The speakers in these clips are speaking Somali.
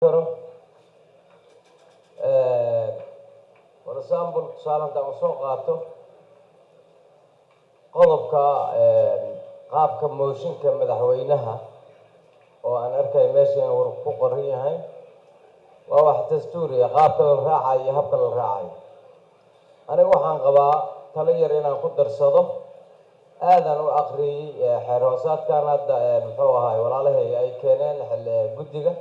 Karo. For example, tusaale haddaan usoo qaato qodobka qaabka mooshinka madaxweynaha oo aan arkay meesha in war ku qoran yahay, waa wax dastuuriya, qaabka la raacayo iyo habka la raacayo. Aniga waxaan qabaa talo yar inaan ku darsado. Aadaan u aqriyey xeer hoosaadkan hadda, muxuu ahaay, walaalahay ay keeneen guddiga.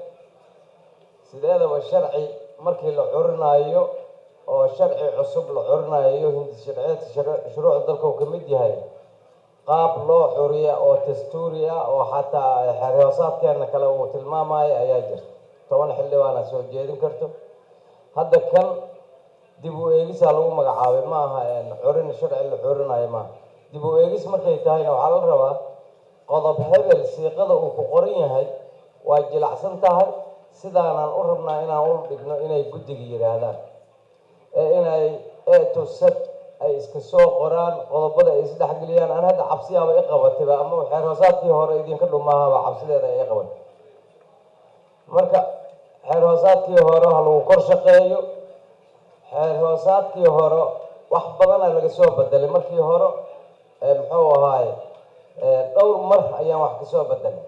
Sideedaba sharci markii la curinaayo oo sharci cusub la curinayo, hindis sharciyeedka shuruucda dalka uu ka mid yahay, qaab loo curiya oo dastuuri ah oo xataa xeer hoosaadkeena kale uu tilmaamayo ayaa jirta. 10 xildhibaana soo jeedin karto. Hadda kan dib u eegisaa lagu magacaabay, ma aha curin sharci la curinayo maaha. Dib u eegis markay tahayna, waxaa la rabaa qodob hebel siiqada uu ku qoran yahay waa jilacsan tahay, sidaanaan u rabnaa inaan u dhigno, inay guddiga yidhaahdaan ee inay A to Z ay iska soo qoraan, qodobada ay isdhexgeliyaan. Aan hadda cabsiyaaba i qabatayba ama xeer hoosaadkii hore idinka dhumahaba cabsideeda ay i qabatay. Marka xeer hoosaadkii hore ha lagu kor shaqeeyo. Xeer hoosaadkii hore wax badana laga soo bedelay. Markii hore, muxuu ahaay, dhowr mar ayaan wax kasoo bedelay.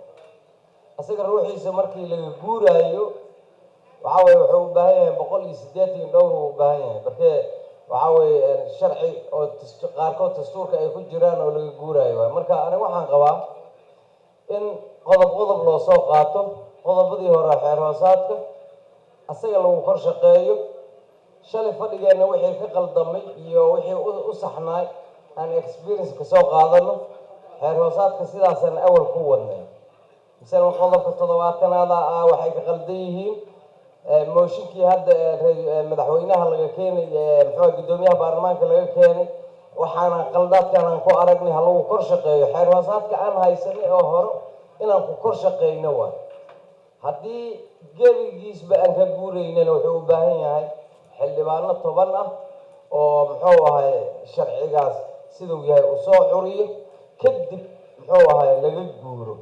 Isaga ruuxiisa markii laga guuraayo, waxa weye wuxuu u baahan yahay 180 dhowr uu u baahan yahay. Markee waxa weye sharci oo qaarkood dastuurka ay ku jiraan oo laga guuraayo waay. Marka aniga waxaan qabaa in qodob qodob loo soo qaato qodobadii hore xeer hoosaadka, asaga lagu kor shaqeeyo. Shalay fadhigeenna wixii ka qaldamay iyo wixii u saxnaay aan experience kasoo qaadano. Xeer hoosaadka sidaasaan awal ku wadnay. Masalan, qodobka 70aada ah waxay ka qaldan yihiin mooshinkii hadda madaxweynaha laga keenay, muxuu, guddoomiyaha baarlamaanka laga keenay. Waxaana qaldaadkan aan ku aragnay ha lagu kor shaqeeyo. Xeer hoosaadka aan haysanay oo hore inaan ku kor shaqeyno waay. Haddii gebigiisba aan ka guuraynana, wuxuu u baahan yahay xildhibaano 10 ah oo, muxuu ahay, sharcigaas siduu yahay uu soo curiyo, kadib, muxuu ahay, laga guuro.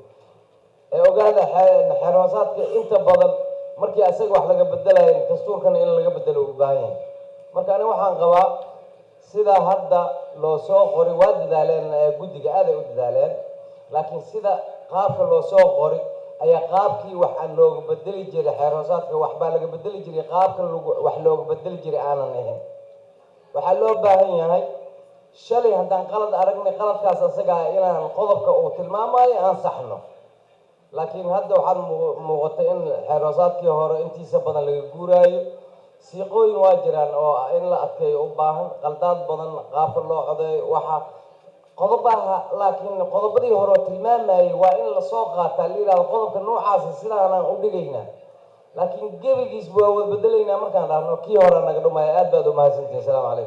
Ee ogaada, xeer hoosaadka inta badan markii asaga wax laga bedelayo, dastuurkana in laga bedelo u baahan yahay. Marka aniga waxaan qabaa sida hadda loo soo qoray, waa dadaaleen guddiga, aaday u dadaaleen, laakiin sida qaabka loo soo qoray ayaa qaabkii wax aan looga bedeli jiray xeer hoosaadka, wax baa laga bedeli jiray, qaabka lagu wax looga bedeli jiray aanan ahayn. Waxaa loo baahan yahay shalay haddaan qalad aragnay, qaladkaas asaga ah inaan qodobka uu tilmaamayo aan saxno. Laakiin hadda waxaad muuqatay in xeer hoosaadkii hore intiisa badan laga guuraayo. Siiqooyin waa jiraan oo in la adkeeyo u baahan, qaldaad badan qaabka loo codeeyo waxa qodobaha, laakiin qodobadii hore oo tilmaamayay waa in lasoo qaataa, la yidhahdo qodobka noocaasi sidaanaan u dhigaynaa. Laakiin gebigiisba waa wada bedelaynaa markaan dhahno, kii hore naga dhumaya. Aad baad u mahadsantihin. Asalaamu calaykum.